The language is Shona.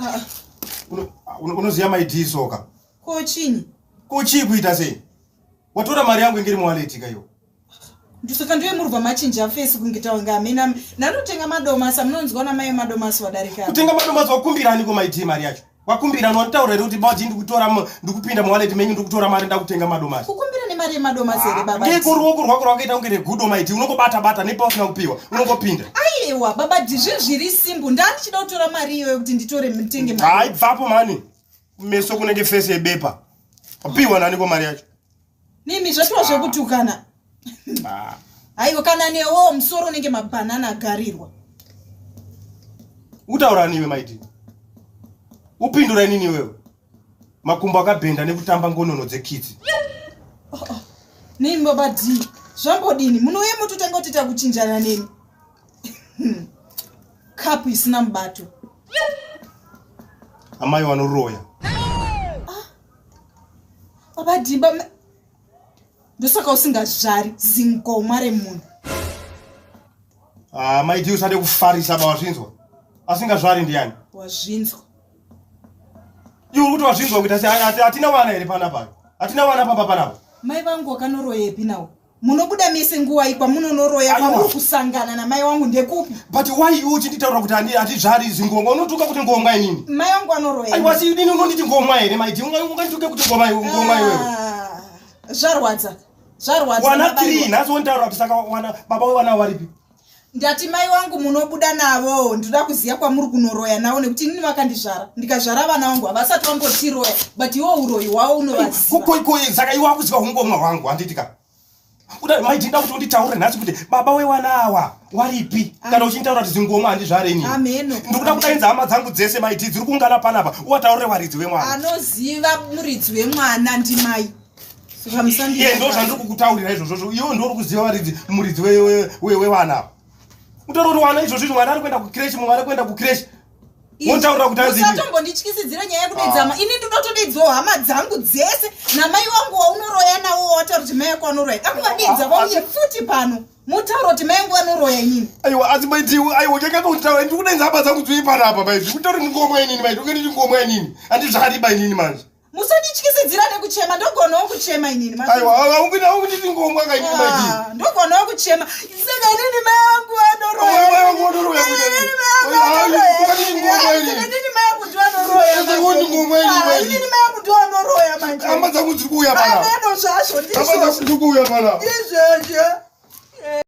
Ah, Unoziva maidii soka. Ko chinyi? Ko chii kuita sei? Watora mari yangu ingiri muwaleti ka iwe. Ndosaka ndiwe murubva machinja face kunge taunga amena. Ndanotenga madomasi amunonzwa na mai madomasi wadarika. Kutenga madomasi wakumbira aniko maidii mari yacho? Wakumbira ani wanditaura here kuti bati ndikutora ndikupinda muwaleti menyu ndikutora mari ndakutenga madomasi. Kukumbira nemari yemadomasi here baba? Ndiko ruoko rwako rwakaita kunge regudo maidii unongobata bata nepausina kupiwa unongopinda. Aiwa baba zvinhu zviri simple ndandichida kutora mari iyoyo kuti nditore nditenge mari. Hayi bvapo mani. Kumeso kunenge face yebepa. Wapiwa naniko mari yacho? Nimi zvatiwa zvekutukana. Ah. Aiwa kana newo musoro unenge mabanana agarirwa. Utaura niwe maiti. Upindura inini iwewe. Makumbo akabhenda nekutamba ngonono dzekitsi. Oh, oh. Nimi baba D. Zvambodini? Munouya mototanga kutiita kuchinjana neni. Kapu isina mubato. Amai wanoroya. Ah. Baba Dhimba ndosaka usingazvari zingomwa remunhu. Ah, mai Dhi usade kufarisa ba wazvinzwa. Asingazvari ndiani? Wazvinzwa. Iwe uri kuti wazvinzwa kuita sei? Hatina vana here panapa? Hatina vana pamba panapa? Mai vangu wakanoroyepi nawo? Munobuda mese nguwai kwamunonoroya kwamuri kusangana namai wangu ndekupi? But why iwe uchinditaura kuti handizvari zingonga unotuka kuti ngomwa inini? Mai wangu anoroya. Aiwa asi inini unonditi ngomwa here maiti? Ungandituke kuti ngoma ngomwa iwewe. Ah, zvarwadza. Zvarwadza. Wana 3 nhasi wonditaura kuti saka wana baba wevana waripi? Ndati mai wangu munobuda navo ndoda kuziva kwamuri kunoroya navo nekuti inini vakandizvara ndikazvara vana vangu havasati vambotiroya but iwo uroyi hwavo unovaziva. Saka iwe wakuziva hungomwa hwangu handiti ka? Uda mai ndinoda kuti unditaurire nhasi kuti baba wevana awa waripi kana uchinditaura kuti zingomwa handizvare inini. Ameno. Ndikuda kudainza hama dzangu dzese maiti dziri kuungana panapa uwataurire waridzi wemwana. Anoziva muridzi wemwana ndimai. Iye ndo zvandiri kukutaurira izvozvozvo iwe ndo uri kuziva varidzi muridzi wevana ava utori kuti wana izvozvo izvo mwana ari kuenda kukireshi mumwe ari kuenda kukireshi wotaurira kuti anzi usatombondityisidzira nyaya yekudeedza hama ini ndinotodeedzawo hama dzangu dzese namai wangu waunoroya nawo wataura kuti mai yako anoroya akuvadeedza vauye futi pano mutaura kuti mai yangu vanoroya inini aiwa asi maiti aiwa chakatotaura ndikudeedza hama dzangu dzui panapa maiti kutaura ndingomwa inini maiti unge ndichingomwa inini handizvakadiba inini manje Musandityisidzira nekuchema ndogonawo kuchema inini. Aiwa aunginditi ngomwa ka inini maiti. Ah, ndogonawo kuchema. Saka inini mai angu anoroya. Mai angu anoroya. Inini mai angu anoroya. Inini mai angu ndiwo anoroya. Inini mai angu ndiwo anoroya manje. Hama dzangu dziri kuuya pana. Ameno zvazvo ndizvo. Hama dzangu dziri kuuya pana. Ndizvozvo.